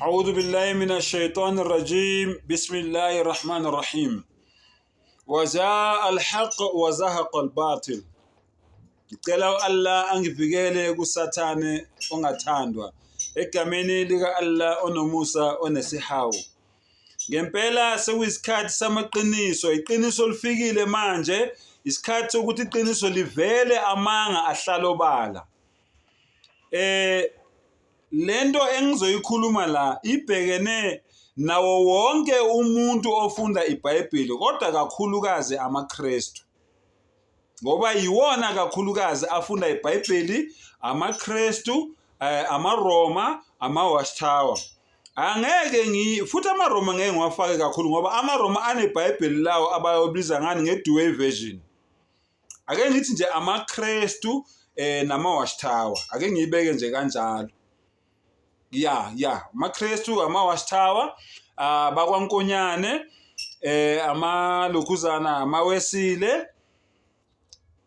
أعوذ بالله من الشيطان الرجيم بسم الله الرحمن الرحيم وجاء الحق وزهق الباطل. Ngicela u-Allah angivikele kuSathane ongathandwa egameni lika-Allah onomusa onesihawu. Ngempela sekuyisikhathi samaqiniso, iqiniso lifikile manje, isikhathi sokuthi iqiniso livele amanga ahlale obala. Lento engizoyikhuluma la ibhekene nawo wonke umuntu ofunda iBhayibheli kodwa kakhulukazi amaKristu. Ngoba yiwona kakhulukazi afunda iBhayibheli, amaKristu, amaRoma, ama-Watchtower. Angeke ngi futhi amaRoma ngeke ngiwafake kakhulu ngoba amaRoma aneBhayibheli lawo abayobiza ngani nge-Douay version. Ake ngithi nje amaKristu nama-Watchtower, ake ngiyibeke nje kanjalo. Ya ya, amaKristu, ama-Watchtower, bakwaNkonyane, amalokhuzana, amaWesile.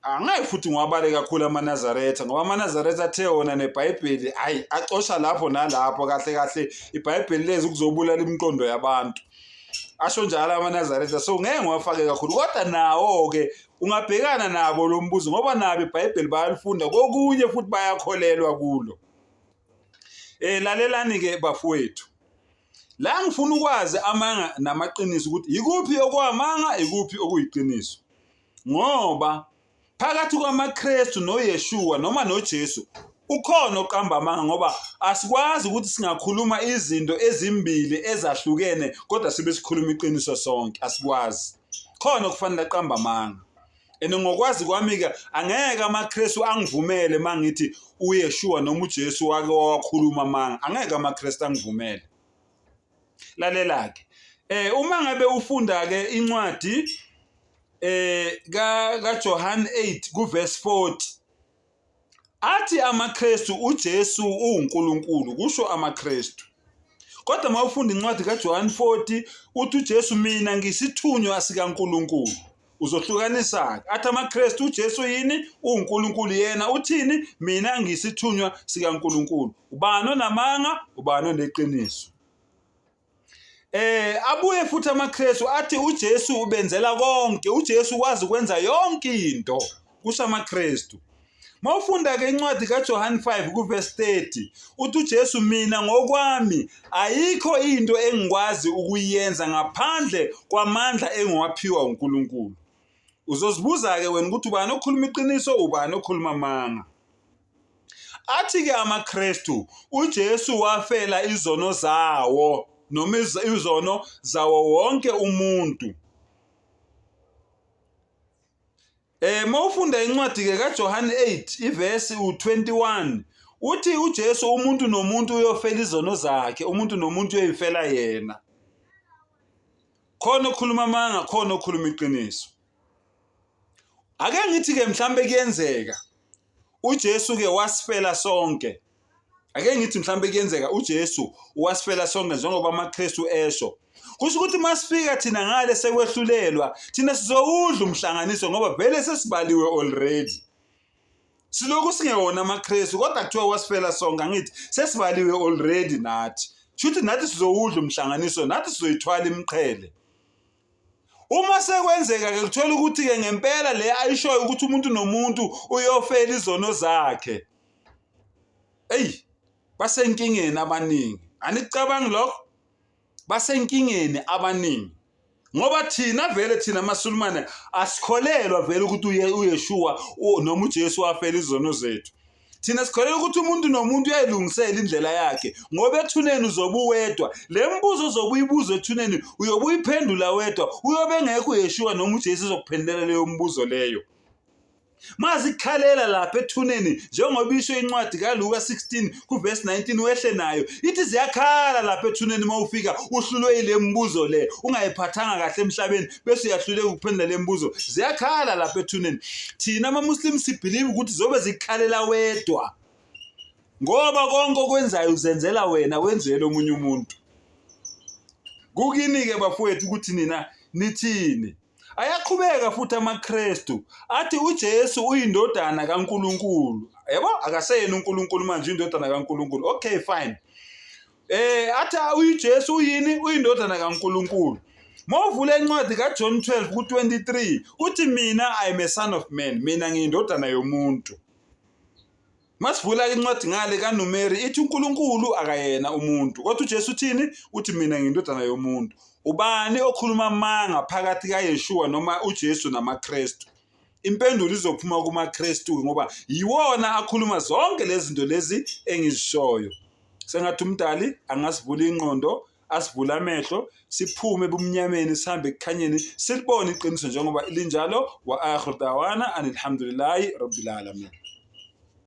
Angeke futhi ngiwabale kakhulu amaNazaretha ngoba amaNazaretha athe wona neBhayibheli hayi acosha lapho nalapho kahle kahle iBhayibheli lezi kuzobulala imiqondo yabantu. Asho njalo amaNazaretha, so ngeke ngiwafake kakhulu kodwa nawo-ke ungabhekana nabo lo mbuzo ngoba nabo iBhayibheli bayalifunda kokunye futhi bayakholelwa kulo. Lalelani-ke bafowethu. La ngifuna ukwazi amanga namaqiniso ukuthi ikuphi okwamanga ikuphi okuyiqiniso. Ngoba phakathi kwamaKristu noYeshua noma noJesu ukhona oqamba amanga ngoba asikwazi ukuthi singakhuluma izinto ezimbili ezahlukene kodwa sibe sikhuluma iqiniso sonke, asikwazi. Khona okufanele aqamba amanga. And ngokwazi kwami-ke angeke amaKristu angivumele uma ngithi uYeshua noma uJesu wake wawakhuluma amanga, angeke amaKristu angivumele. Lalela-ke, uma ngabe ufunda-ke incwadi kaJohn 8 kuverse 40 athi amaKristu uJesu uwuNkulunkulu, kusho amaKristu. Kodwa uma ufunda incwadi kaJohn 40 uthi uJesu mina ngisithunywa sikaNkulunkulu. Uzohlukanisa-ke athi amaKristu uJesu yini? UwuNkulunkulu. Yena uthini? Mina ngisithunywa sikaNkulunkulu. Ubani onamanga? Ubani oneqiniso? Abuye futhi amaKristu athi uJesu ubenzela konke, uJesu ukwazi ukwenza yonke into, kusho amaKristu. Mawufunda ke incwadi kaJohn 5 kuverse 30 uthi uJesu mina ngokwami ayikho into engikwazi ukuyenza ngaphandle kwamandla engiwaphiwa uNkulunkulu. Uzozibuza ke wena ukuthi ubani okhuluma iqiniso, ubani okhuluma amanga. Athi-ke amaKristu uJesu wafela izono zawo noma izono zawo wonke umuntu. Mawufunda incwadi-ke kaJohane 8 ivesi u-21 uthi uJesu umuntu nomuntu uyofela izono zakhe, umuntu nomuntu uyoyifela yena. Khona okhuluma amanga, khona okhuluma iqiniso. Ake ngithi-ke mhlambe kuyenzeka uJesu-ke wasifela sonke. Ake ngithi mhlambe kuyenzeka uJesu wasifela sonke njengoba amaKristu esho. Kusho ukuthi masifika thina ngale sekwehlulelwa, thina sizowudla umhlanganiso ngoba vele sesibaliwe already. Silokhu singewona amaKristu kodwa kuthiwa wasifela sonke, angithi sesibaliwe already nathi. Shuthi nathi sizowudla umhlanganiso, nathi sizoyithwala imiqhele. Uma sekwenzeka ke kuthola ukuthi ke ngempela le ayishoyo ukuthi umuntu nomuntu uyofela izono zakhe. Eyi, basenkingeni abaningi. Anicabangi lokho? Basenkingeni abaningi. Ngoba thina vele thina amaSulumane asikholelwa vele ukuthi uYeshua noma uJesu wafela izono zethu. Thina sikholelwa ukuthi umuntu nomuntu uyayilungisela indlela yakhe ngoba ethuneni uzobe uwedwa. Le mbuzo ozobe uyibuza ethuneni uyobe uyiphendula wedwa, uyobe engekho uYeshua noma uJesu ezokuphendulela leyo mbuzo leyo. Mazikhalela lapha ethuneni njengoba isho incwadi kaLuka 16 kuverse 19 wehle nayo ithi ziyakhala lapha ethuneni uma ufika uhlulwe yile mbuzo le ungayiphathanga kahle emhlabeni bese uyahluleka ukuphendula le mbuzo, ziyakhala lapha ethuneni. Thina ama-Muslim sibhilive ukuthi zobe zikhalela wedwa ngoba konke okwenzayo uzenzela wena, wenzele omunye umuntu. Kukini-ke bafowethu ukuthi nina nithini. Ayaqhubeka futhi amaKristu athi uJesu uyindodana kaNkulunkulu. Yabo, akaseyena uNkulunkulu manje, uyindodana kaNkulunkulu. Okay, fine. Athi uJesu uyini? Uyindodana kaNkulunkulu. Mawuvula incwadi kaJohn 12 ku-23 uthi mina I am a son of man, mina ngiyindodana yomuntu. Masivula incwadi ngale kaNumeri ithi uNkulunkulu akayena umuntu. Kodwa uJesu uthini? Uthi mina ngiyindodana yomuntu. Ubani okhuluma amanga phakathi kaYeshua noma uJesu namaKristu? Impendulo izophuma kumaKristu ngoba yiwona akhuluma zonke lezi zinto lezi engizishoyo. Sengathi uMdali angasivula ingqondo, asivule amehlo, siphume ebumnyameni sihambe ekukhanyeni, silibone iqiniso njengoba linjalo. Wa akhiru dawana anilhamdulillahi rabbil alamin.